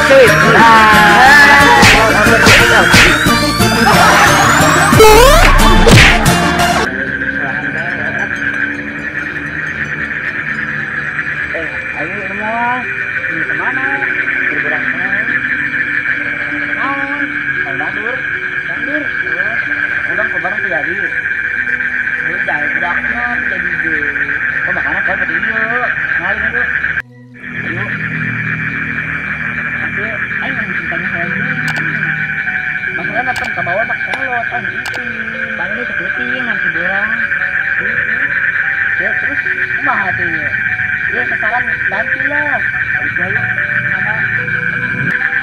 cuy. Ayo semua, ini kemana? Berberang kemana? Naon? Ayo dandur, Udah kebarang terjadi. Udah, budaknya terjadi deh. Kok makanan kau seperti ini yuk, ngalir yuk. Yuk. Nanti, ayo yang cintanya saya ini. Masalahnya datang ke bawah tak kolot, ah itu. Paling ini seputing nanti dorang. Ya terus, kumaha tuh ya? Ya sasaran ganti lah. Ayo mana?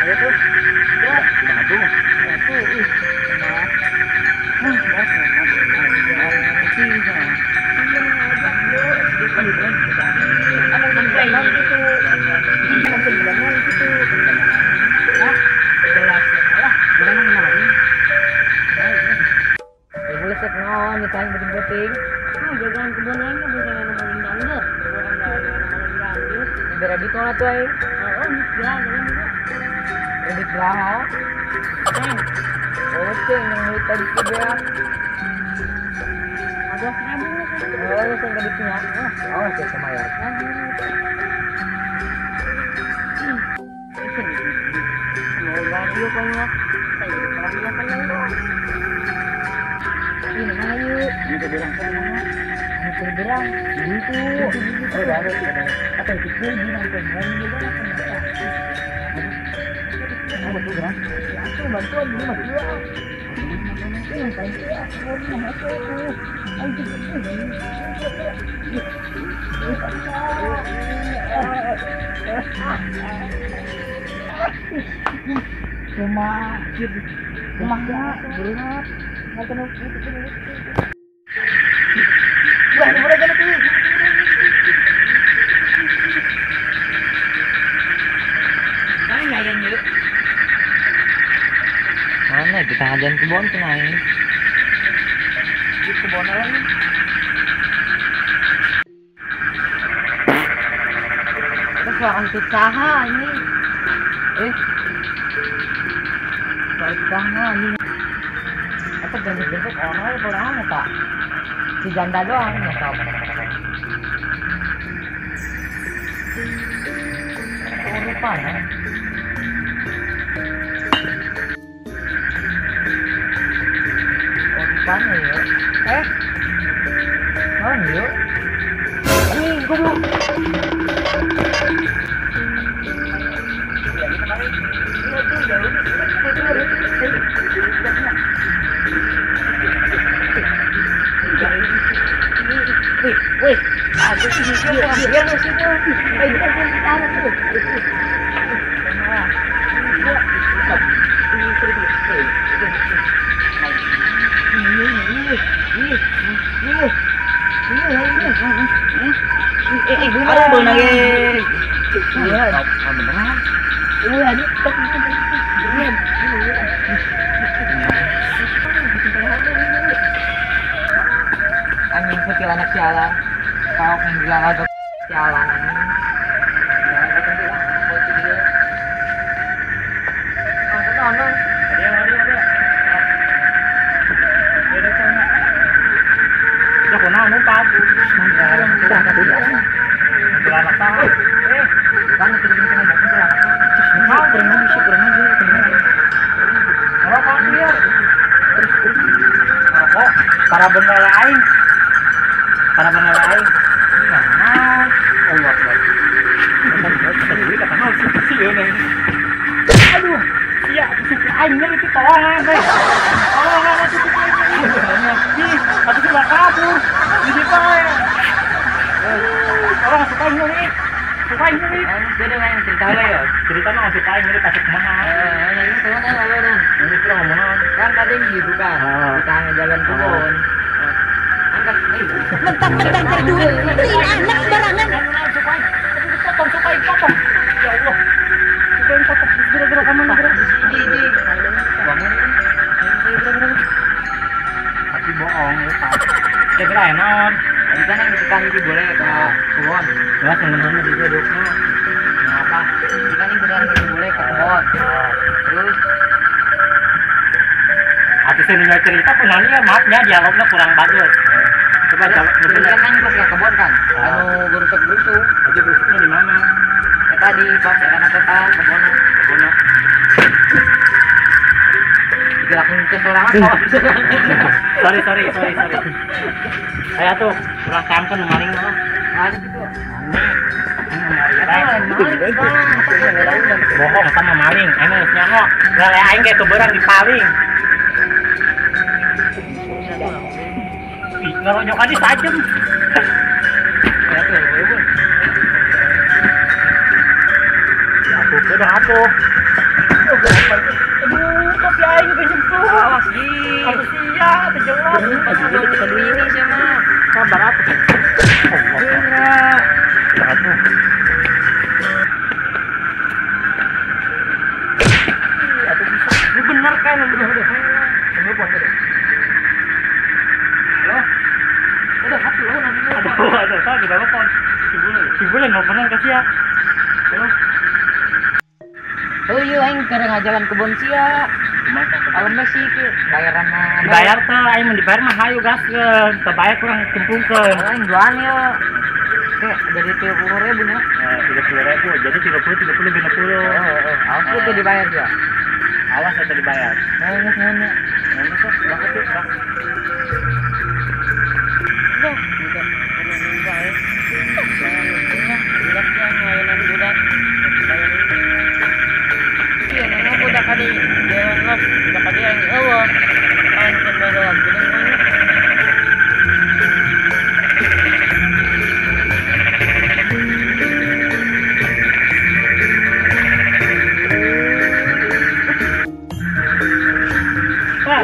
Ayo tuh. Ya, tuh. Tuh, ih. Nah. Jagaan kebun aing mah bukan anu maling dangdut. Bere duit lah tuh aing. Oh, geus geus. Duit lah. Oh, ceng yang duit tadi ke beak. 15.000. Oh, sing duitnya. Oh, cek sama ya. Radio kayaknya. Saya radio kan. Ini mana yuk? Ini keberang kan? Ini keberang. Gitu. Oh, baru ada. Apa itu? Ini nanti mau juga apa? Apa tuh gerang? Aku bantuan dulu mah dua. Ini tadi aku mau masuk tuh. Ayo. Rumah, rumah berat. Wah, mulai jalan tuh. Mana yang yuk? Mana kita ngajarin kebun tuh naik. Di kebun lagi. Terus orang saha ini. Soal ini. Apa bentuk-bentuk orang orang tak? Si janda doang nggak tahu. Urupan ya? Urupan ya? Mana yuk? Ini goblok. Wih, aku dia lu situ. Tanah tuh. Aduh, nangis. Beneran. Anjing kuntilanak sialan. Kau yang bilang agak sialan anjing. Para bener aing. Para bener aing. Nah, Allah Akbar. Aduh, sia suku aing itu tolongan teh. Tolongan suku aing. Ih, atuh sudah kabur. Di bae. Tolong suku aing nih. Suku aing nih. Beda yang cerita lah ya. Cerita mah suku aing nih pasti kumaha. Ini tolong kan lalu dong. Ini kurang ngomong. Kan tadi gitu kan. Kita ngejalan kebun. Angkat. Mentang-mentang cari duit, beliin anak sembarangan. Suku aing. Potong suku aing potong. Ya Allah. Suku aing potong. Gerak-gerak kamu gerak. Ini. Bangun. Tapi bohong ya, Pak. Kira-kira enak. Di sana yang kita itu boleh ke kebun. Jelas teman-teman juga duknya. Kenapa? Kan ini beneran itu boleh ke kebon. Terus atau saya cerita punani ya, maafnya dialognya kurang bagus. Coba kalau kan aing pas ke kebon kan, anu gerusuk-gerusuk. Aja gerusuknya di mana? Eta di pas eta eta kebon. Kebon. Digerakin ke sorangan kalau bisa. Sorry. Ayo tuh, kurang kampen maling mah. Ada gitu. Bohong sama maling, emang geus nyaho. Lele aing ge keberang dipaling. Ih, ngeronyokan di tajem. Ya tuh, ibu. Ya tuh, udah atuh. Aduh, kopi aing ge nyentuh. Awas di. Atuh sia, teu jelas. Aduh, kita duit ini sia mah. Sabar atuh. Geura. Atuh. Atuh bisa. Ini bener kan udah. Ini buat udah. Halo. Udah satu lo nanti. Aduh, saya udah telepon. Si bule nelponan ke sia. Halo. Oh iya, aing kadang ngajalan kebun sia. Alam sih ke bayaran mah. Dibayar teh, aing mun dibayar mah hayu gaskeun, teu bayar kurang cemplungkeun. Aing duaan yo. Oke, jadi 30.000 nya. 30.000. Jadi 30 30 60. Heeh, awas teu dibayar dia. Awas teu dibayar. Heeh, geus ngeunah. Ngeunah sok, berangkat tuh, Bang. Duh, udah bae. Budak yang ngainan budak. Bayar ini. Iya, nama budak kadi. Dewan lok, budak kadi yang eueuh. Aing teh doang geuning mah.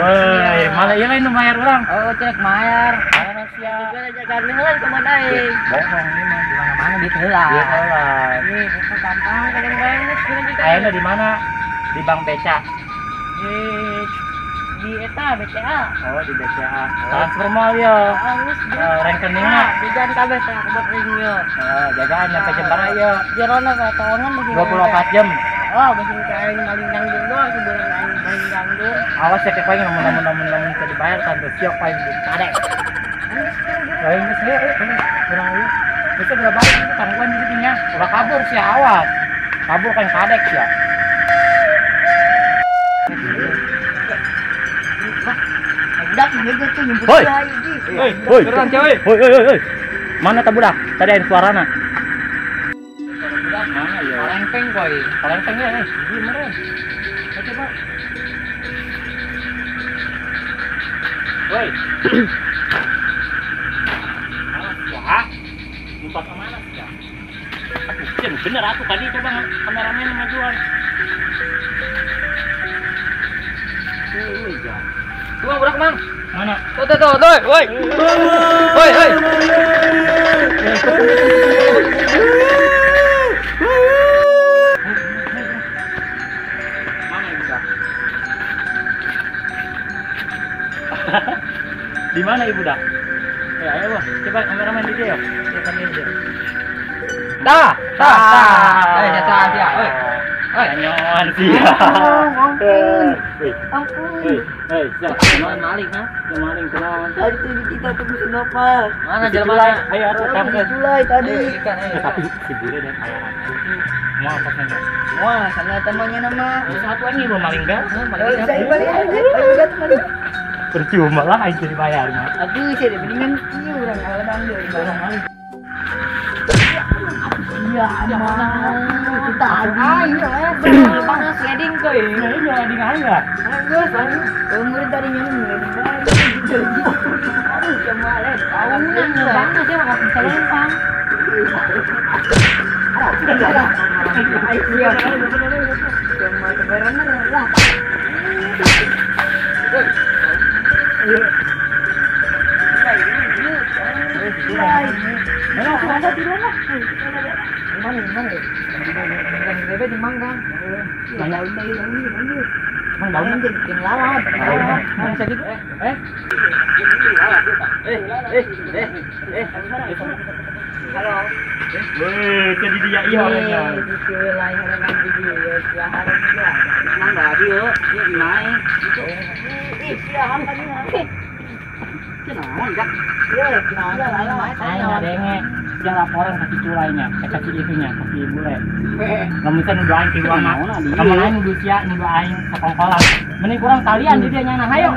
Woi, malah ieu lain nu bayar urang. Oh, ceuk bayar. Mana sia? Jaga heula kemana aing? Bohong ini mah di mana-mana duit heula. Duit heula. Ih, itu gampang kadang banget kita. Ayeuna di mana? Di Bank BCA. Di eta BCA. Oh, di BCA. Transfer moal yo. Rekeningna jagaan kabeh teh buat ring yo. Heeh, jagaan nyampe Jepara yo. Jerona ka tahunan 24 jam. Oh, masih ke aing maling dangdur doang sebulan aing maling dangdur. Awas ya kayak paling namun teu dibayar tante siok paling kadek. Lain geus we, kurang ieu. Geus udah balik itu tangguhan di dinya. Udah kabur sih awas. Kabur kan kadek ya. Budak mah tuh nyebut lagi. Hoi, hoi. Hoi, hoi. Mana ta budak? Tadi ada suarana. Budak mana ya? Palengpeng koi. Palengpeng ya, eh. Di meren. Coba. Woi. Awas ya. Ngumpet ke mana sih ya? Aduh, bener aku tadi coba kameramen majuan. Iya. Tuh budak mang. Mana? Tuh tuh tuh, woi. Woi, woi. Mana ibu dah? Di mana ibu dah? Ya, ayo wah, coba kameramen di dia. Coba dia. Dah, dah, dah. Eh, jatuh aja. Woi. Woi, nyoan sih. Ampun. Ampun. Hei, siap. Maling, ha? Maling kunaon? Tadi tuh kita tunggu si Nopal. Mana jalan mana? Ayo atuh tangkap. Sulai tadi. Tapi si bule dan ayah. Mau apa nanya? Wah, sama temannya nama. Satu lagi mau maling bel. Saya balik aja. Balik. Percuma lah aing jadi bayar mah. Aduh, saya mendingan ieu urang aladang deui barang maling. Iya, mah. Itu tadi. Panas sliding koi. Ini sliding aja. Geus, umur tadi nyanyi sliding bae. Aduh, cuma le. Tahunan banget sih mah bisa lempang. Iya. Cuma kebenaran lah. Halo. Weh, jadi dia iya orangnya. Di wilayah orang di dia, ya harus dia. Nang dari yo, ieu main. Ih, sia ham tadi mah. Kunaon, Jak? Ieu, Aing ngadenge. Dia laporan ke si culainya, ke si itunya, ke si bule. Lamun misalnya nuduh aing tiluan mah, lamun aing nuduh sia, nuduh aing sakongkolan. Mending kurang talian di dia nyana, hayo.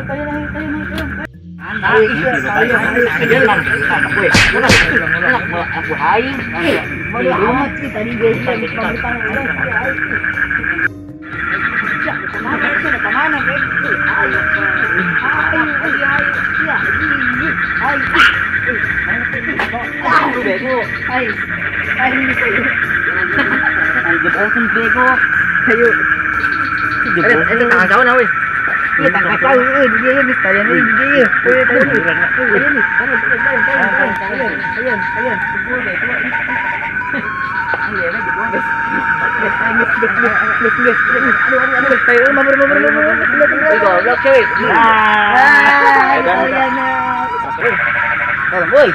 Woi,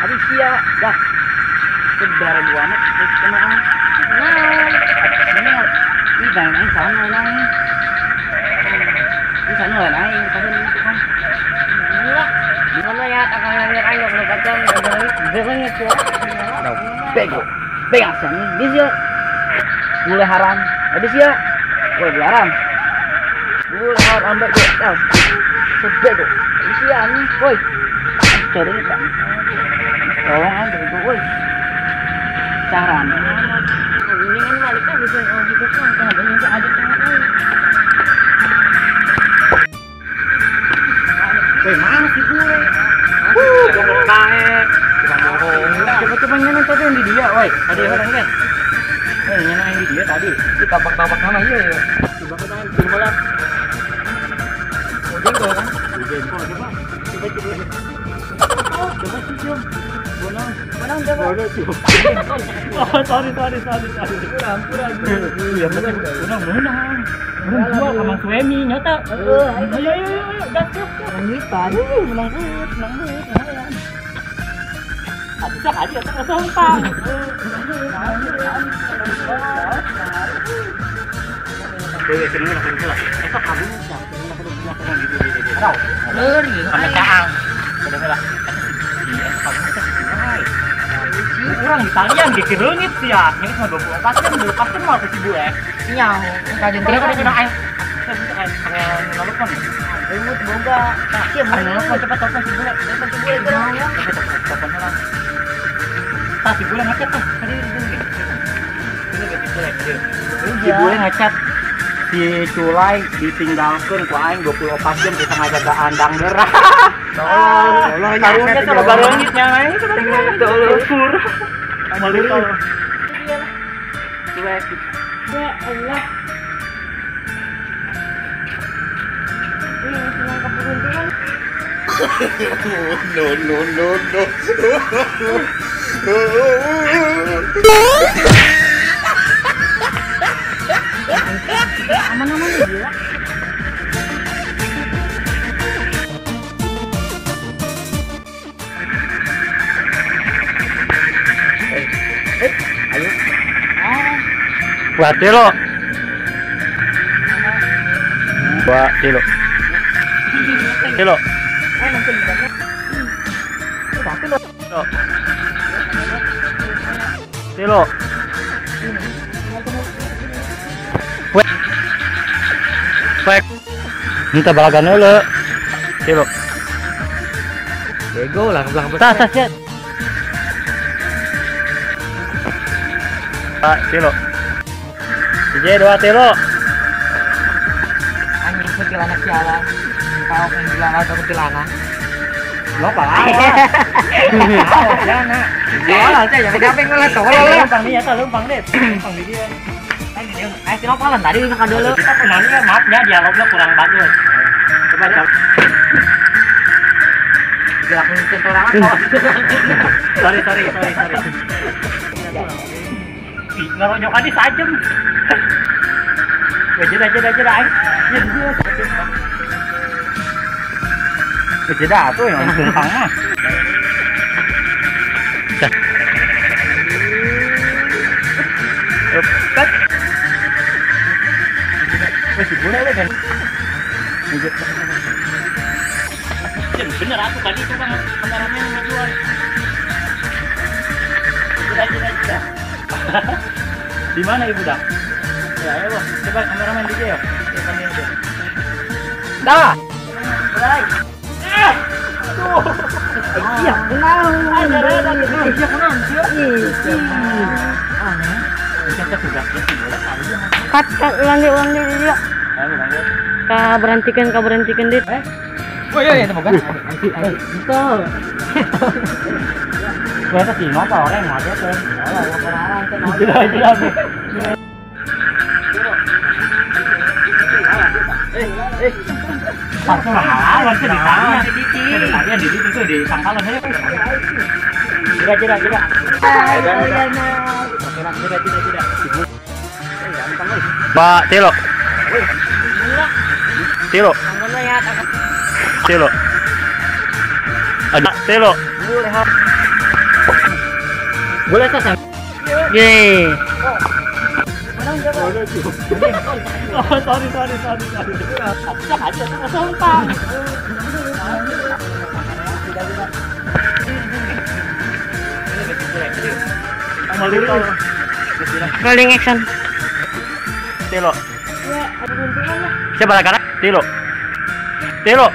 habis sia dah. Saudara gua anak kena ah. Nah, ini bang aing sana lah. Ini sana lah aing tahun itu kan. Mana ya tangan aing belum kacang berengit tuh. Bego. Bego sani bisa. Bule haram. Habis ya. Bule haram. Bule haram bego. Sebego. Habis ya nih, woi. Cari tak. Tolong aja bego, woi. Caranya. Ini kan baliknya bisa gitu kan ada yang ada Woi, mana sih bule? Bohong bae. Tukang bohong. Coba-coba nyana tadi yang di dia, woi. Tadi orang kan. Nyana yang di dia tadi. Di tabak-tabak nama iya ya. Coba ke tangan, coba lah. Oh, jengkol kan? Jengkol coba. Coba coba. Coba cium. Bonang, bonang coba. Oh, sorry. Kurang. Iya, bonang, bonang. Bonang dua sama suami nyata. Ayo, gas gas. Menang menang lumayan. Bisa aja terus sompang. Kurang Italian dikereungit sih ya. Ini cuma 24 jam, 24 jam mau ke Cibu ya. Iya, kajian kenapa dia kena air? Air nelpon. Remote boga. Siap, nelpon cepat telepon si bule. Telepon si bule. Telepon orang. Tah si bule ngechat tuh. Tadi dulu. Dulu si bule. Si bule ngechat. Si Culai ditinggalkeun ku aing 24 jam kita ngajagaan dangder. Tolong, karunya sama barengitnya aing tolong. Malu tolong. Cuek. Ya Allah. Ini senang keberuntungan. No no no no. Aman-aman ya. Ayo. Buat lo. Buat lo. Tilo. Tilo. Wek. Minta balagan dulu. Tilo. Bego lah belakang. Tas tas ya. Pak Tilo. J dua Tilo. Anjing kuntilanak sialan. Kau yang bilang atau kuntilanak. Lo apa? Jangan. Tolol aja, jangan capek malah tolol. Lempang dia, lempang deh. Lempang di dia. Ayo si nopalan tadi udah dulu. Kita kenalnya maaf ya dialognya kurang bagus. Coba coba. Dilakuin orang kok. Sorry. Ngeroyokan di sajem. Jeda aing. Jeda tuh yang tumpang mah. Wes boleh we kan. Bener aku tadi itu bang kameramen yang ngajuan. Tidak. Di mana ibu dah? Ya ayo bang, coba kameramen DJ ya. Dah. Mulai. Aduh. Iya, kenal. Iya, kenal. Aneh. Cut, ulang deh, Ka berhentikan dit. Oh iya, itu bukan. Itu. Gue tuh apa orang yang ada tuh. Satu lah, itu ditanya. Ditanya di situ di pangkalan aja. Tidak. Tidak. Pak Tilo. Tilo. Tilo. Ada Tilo. Boleh sasang. Yeay. Oh, sorry. Rolling action. Tilo. Siapa lah? Tilo. Tilo.